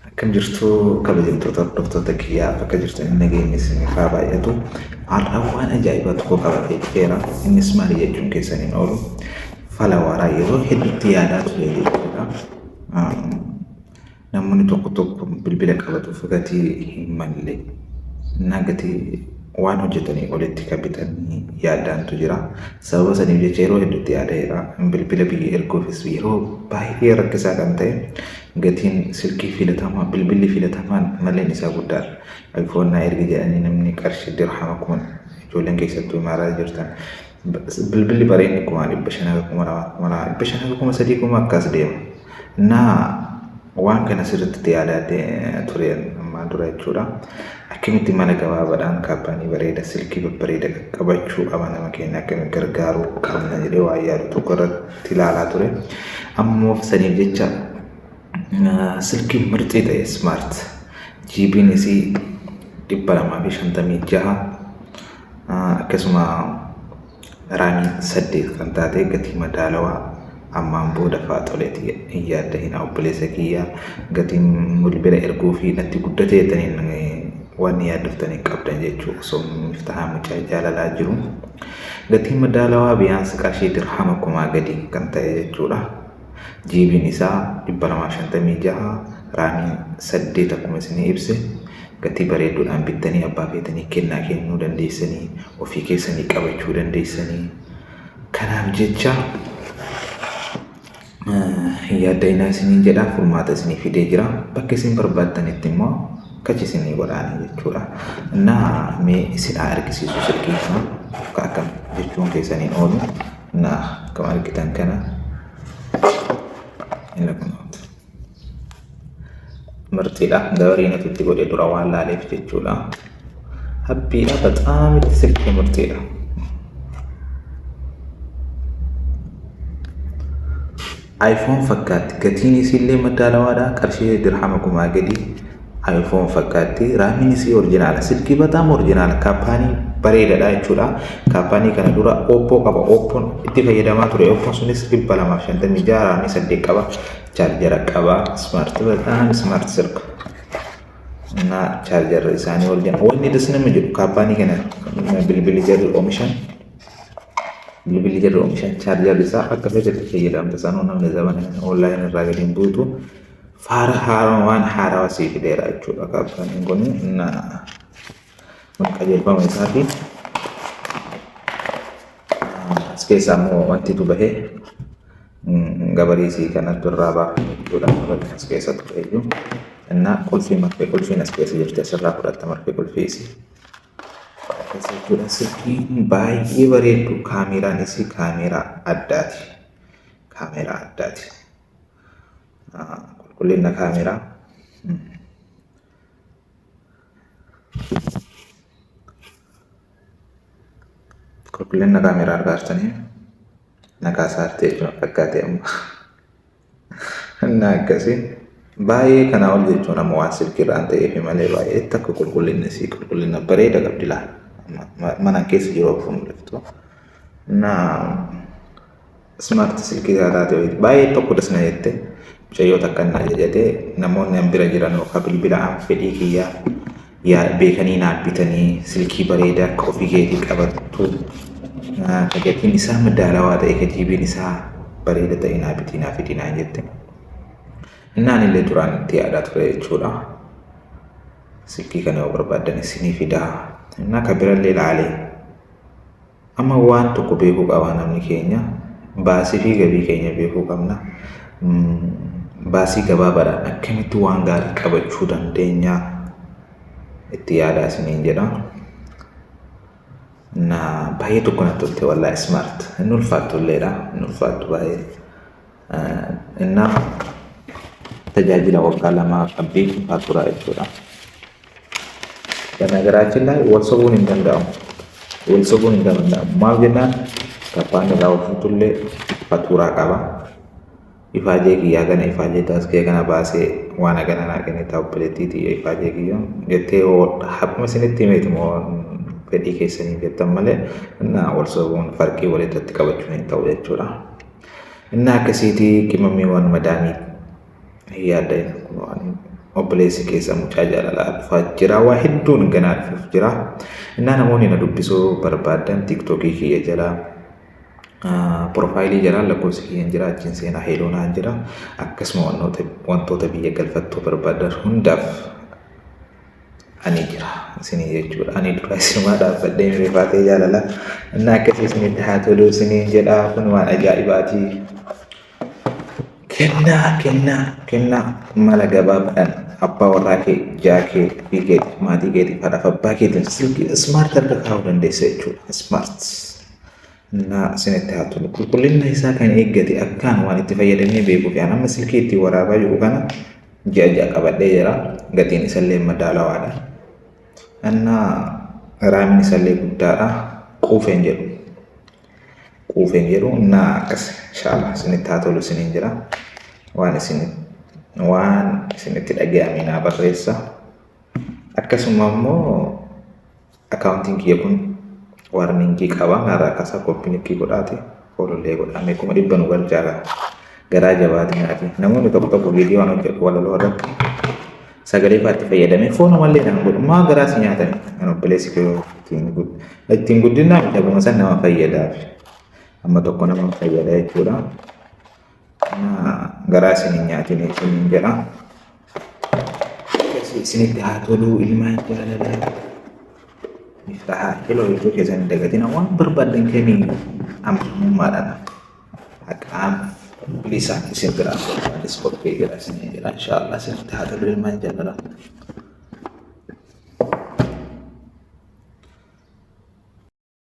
Akkam jirtu kabajamtoota hordoftoota kiyyaa, bakka jirtan nageenyi isiniif haa baay'atu. Har'a waan ajaa'ibaa tokko qabatee dhufeera. Innis maali jechuun keessan hin oolu. Fala waaraa yeroo hedduutti yaadaa ture jechuudha. Namoonni tokko tokko bilbila qabatuuf gatii hin malle na gatii waan hojjetanii olitti kan bitanii yaadaantu jira. Sababa saniif jecha yeroo hedduutti yaadaera. Bilbila biyya erguufis yeroo baay'ee rakkisaa kan ta'e gatiin silkii filatamaa, bilbilli filatamaan malleen isaa guddaadha. iPhone naa ergi jedhanii namni qarshii dirhama kuma, ijoolleen keessattuu imaaraa jirtan, bilbilli bareenni 500,000 haga 2,000, 2,500 haga 3,000, kuma akkas deema. Naa waan kana sirriitti itti yaadaa ture ammaan dura jechuudha. Akkamitti mala gabaabaadhaan kaampaanii bareeda, silkii babbareeda qaqqabachuu qaba, nama keenya akkamitti gargaaruu qabna jedhee waan yaadu tokko irratti ilaalaa ture. Ammoo saniif jecha silkii mirxii ta'e, smart, GB'n isii 256, akkasuma raamii 8 kan taate, gatii madaalawaa ammaan booda faaxoleeti hin yaaddahinaa obboleessa kiyya, gatiin bilbila erguu fi natti guddate jettaniin waan yaaddoftanii qabdan jechuu osoo miftahaa mucaa jaalalaa jiru. Gatiin madaalawaa biyaansi qarshii dirhama 1000 gadi kan ta'e jechuudha. GB'n isaa 256, raamiin 8, akkuma isinii ibse gatii bareedduudhaan bittanii abbaa feetanii kennaa kennuu dandeessanii, ofii keessanii qabachuu dandeessanii. Kanaaf jecha hin yaadda'inaa isiniin jedha, furmaata isinii fidee jira. Bakka isin barbaaddanitti immoo kachi isinii godhaanii jechuudha. Innaa mee isin haa argisiisu silkii kana akka akkam jechuun keessaniin oolu. Innaa akkuma argitan kana inni kunooti. Mirxiidha. Gabarii nuti itti godhe dura waan laaleef jechuudha. Habbiidha, baxaam itti silkii mirxiidha. iPhone fakkaatti, gatiin isiillee madaalawaadha, qarshii dirhama 1000 gadi iPhone fakkaatti, raamiin isii orjinaala, silkii bataam orjinaala, kaampaanii bareedaadha jechuudha. Kaampaanii kana dura Oppo qaba, Oppoon itti fayyadamaa ture, Oppoon sunis 256, raamii 8 qaba, chaarjara qaba, smart, bataam smart silk እና chaarjarri isaanii orjinaala. Wanni das nama jedhu kaampaanii kana bilbilli jarri oomishan, bilbilli jarri oomishan chaarjarri isaa akka feetetti fayyadamta. Sanuu namni zamana kana online irraa gadi hin buutu. Faara haaraa, waan haarawaa sii fideera jechuudha kaampaaniin kun. Na kun qajeelfama isaati. As keessaa immoo wantitu bahee gabarii isii kanatti irraa baafame jechuudha. As keessa ture iyyuu. Innaa qulfii, marfee qulfiin as keessa jirti, asirraa fudhatta marfee qulfii isii. Akkas jechuudha, silkiin baay'ee bareeddu, kaameeraan isii kaameeraa addaati. Kaameeraa addaati. Qulqullina kaameeraa. Qulqullina kaameeraa argaa jirtanii, nagaa saartee jechuudha fakkaatee amma. Innaa akkasii baay'ee kanaa ol jechuun amma waan silkiirraan ta'eef malee baay'ee takka qulqullinni isii qulqullina bareeda qabdi laa. Mana keessa jiru of mul'iftu. Innaa smart silkii isaa taate wayiiti. Baay'ee tokko das na jette, mucayyoo takka na ajajate, namoonni an bira jiran yookaan bilbila an fedhii kiyyaa yaa beekanii naaf bitanii, silkii bareedaa akka ofii keetii qabattu, ka gatiin isaa madaalawaa ta'e, ka jiibiin isaa bareeda ta'e naa bitii, naa fidii naan jette. Innaan illee duraan itti yaadaa ture jechuudha. Silkii kana yoo barbaaddan isinii fidaa. Innaa ka birallee laalee. Amma waan tokko beekuu qaba namni keenya. Baasii fi gabii keenya beekuu qabna. Baasii gabaabaadhaan akkamitti waan gaarii qabachuu dandeenya, itti yaadaa isiniin jedha. Na baay'ee tokko natti tolte wallaahi, smart. Inni ulfaattu illeedha. Inni ulfaattu baay'ee. Innaa tajaajila waggaa 2 qabdii faaturaa jechuudha. በነገራችን ላይ wal sobuun hin danda'amu. Wal sobuun hin danda'amu. Maal jennaan, kappaan irraa ofuutullee fatuuraa qaba. Ifaajee kiyyaa kana, ifaajee taaskee kana baasee waan hagana naa kenne ta'a, obboleettii tiyya, ifaajee kiyya jettee haquma isinitti himeeti moo fedhii keessanii jettan malee, innaa wal sobuun farqii walitti qabachuun hin ta'u jechuudha. Innaa akkasiitii qimamiiwwan madaamii hin yaadda'in, kun waan Obboleessi keessa mucaa jaalalaa dhufaa jira. Waa hedduun ganaa dhufuuf jira. Innaa namoonni na dubbisuu barbaadan TikTokii kiyya jala profileii jala lakkoofsi kiyyan jira, achiin seenaa hello naan jira. Akkasuma wantoota biyya galfattuu barbaadan hundaaf ani jira isinii jechuudha. Ani dura isinumaa dhaabbadhee rifaatee jaalala. Innaa akkasii isinitti haa tolu isiniin jedha. Kun waan ajaa'ibaati. Kennaa, kennaa, kennaa mala gabaabaadhaan abbaa warraa kee, jaa kee, fi kee, maatii keetiif, haadhaaf abbaa keetiin silkii smart harka kaa'uu dandeessa jechuudha. Smart. Innaa isinitti haa tolu. Qulqullina isaa kan eeggate akkaan waan itti fayyadamee beekuuf yaan amma silkii ittiin waraabaa jiru kana ji'a 6 qabadhee jira. Gatiin isallee madaalawaadha. Innaa RAMiin isallee guddaadha. Quufeen jedhu. Quufeen jedhu. Innaa akkas, inshallah isinitti haa tolu isiniin jira. Waan isinitti dhaga'ame naa barreessa. Akkasuma immoo accountiin kiyya kun warningii qaba. Narraa kaasaa, copy linkii godhaati. Followllee godhamee 100,000 nu galchaa, garaa jabaatinaafi. Namoonni tokko tokko viidiyoo waan hojjedhu walaloo irratti sagalee fa'aatti fayyadamee foon mallee naan godhu, maa garaa si nyaatani kan obboleessi kee ittiin guddinaa miidhaguma san nama fayyadaaf amma tokko nama fayyada jechuudha. Garaa isin hin nyaatin isiniin jedha. Isinitti haa toluu, ilmaan jaalalaa. Miftahaa hello jechuu keessan hin dagatina. Waan barbaadan kamiyyuu amanamummaadhaan, haqaan, bilisaan isin biraa barbaadas qophii jira isiniin jedha. Inshaallah isinitti haa tolu, ilmaan jaalalaa.